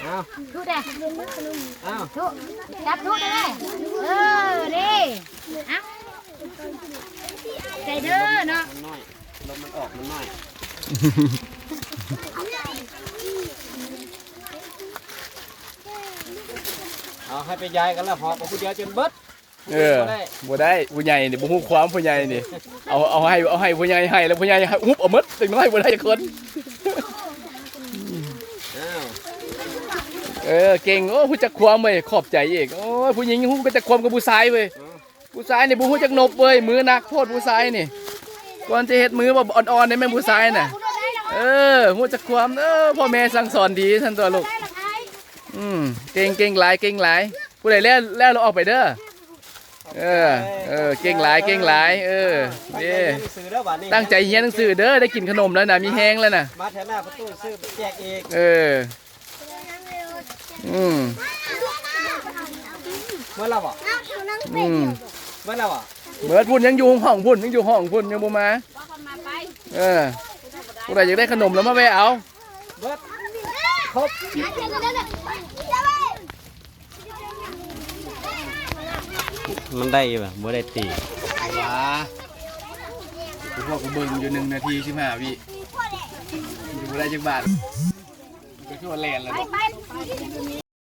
ເອົາ ທຸແດ່ ເອົາ ທຸ ຈັບທຸໄດ້ ເອີ ເດ້ ເອົາ ໃສ່ເດີເນາະ ມັນນ້ອຍ ລົມມັນອອກ ມັນນ້ອຍ ເອົາ ໃຫ້ໄປຢາຍກັນລະ ຫອບເອົາຜູ້ດຽວຈົນເບິດ. ເອີ ບໍ່ໄດ້ ຜູ້ໃຫຍ່ນີ້ບໍ່ຮູ້ຄວາມ ຜູ້ໃຫຍ່ນີ້ ເອົາ ເອົາໃຫ້ ເອົາໃຫ້ຜູ້ໃຫຍ່ ໃຫ້ແລ້ວຜູ້ໃຫຍ່ຮຸບເອົາໝົດ ເດັກນ້ອຍບໍ່ໄດ້ຈັກຄົນ. ເອີ ເກັ່ງ ໂອ້ ຮູ້ຈັກຄວາມເວີຍ ຂອບໃຈອີກ. ໂອ້ຍ ຜູ້ຍິງຮູ້ຈັກຄວາມກັບຜູ້ຊາຍເວີຍ ເອີ ຜູ້ຊາຍນີ້ບໍ່ຮູ້ຈັກນົບເວີຍ ມືໜັກໂພດຜູ້ຊາຍນີ້ ກ່ອນຈະເຮັດມືບໍ່ອ່ອນໆ ນີ້ແມ່ນຜູ້ຊາຍນະ. ເອີ ຮູ້ຈັກຄວາມ ເອີ ພໍ່ແມ່ສັ່ງສອນດີຊັ້ນຕົວະລູກ. ອືມ ເກັ່ງ ເກັ່ງຫຼາຍ ເກັ່ງຫຼາຍ. ຜູ້ໃດແລ້ວ ແລ້ວລະອອກໄປເດີ. ເອີ ເອີ ເກັ່ງຫຼາຍ ເກັ່ງຫຼາຍ ເອີ ເອີ ຕັ້ງໃຈຮຽນໜັງສືເດີບາດນີ້ ຕັ້ງໃຈຮຽນໜັງສືເດີ ໄດ້ກິນຂະໜົມແລ້ວນະ ມີແຮງແລ້ວນະ ມາເທື່ອໜ້າປະຕູຊື້ແຈກອີກ ເອີ ອືມ ເໝິດແລ້ວບໍ່? ອືມ ເໝິດແລ້ວບໍ່? ເໝິດພຸ້ນ ຍັງຢູ່ຫ້ອງພຸ້ນ ຍັງຢູ່ຫ້ອງພຸ້ນ ຍັງບໍ່ມາ ເອີ ຜູ້ໃດຢາກໄດ້ຂະໜົມລະມາແວ່ເອົາ ເບິດ ຄົບ ມັນໄດ້ຢູ່ບໍ່? ບໍ່ໄດ້ຕີ ຫວາ ພວກກູເບິ່ງຢູ່ໜຶ່ງນາທີສິບຫ້າວິ ຢູ່ບໍ່ໄດ້ຈັກບາດ ໄປທົ່ວແລນແລ້ວເນາະ ໄປ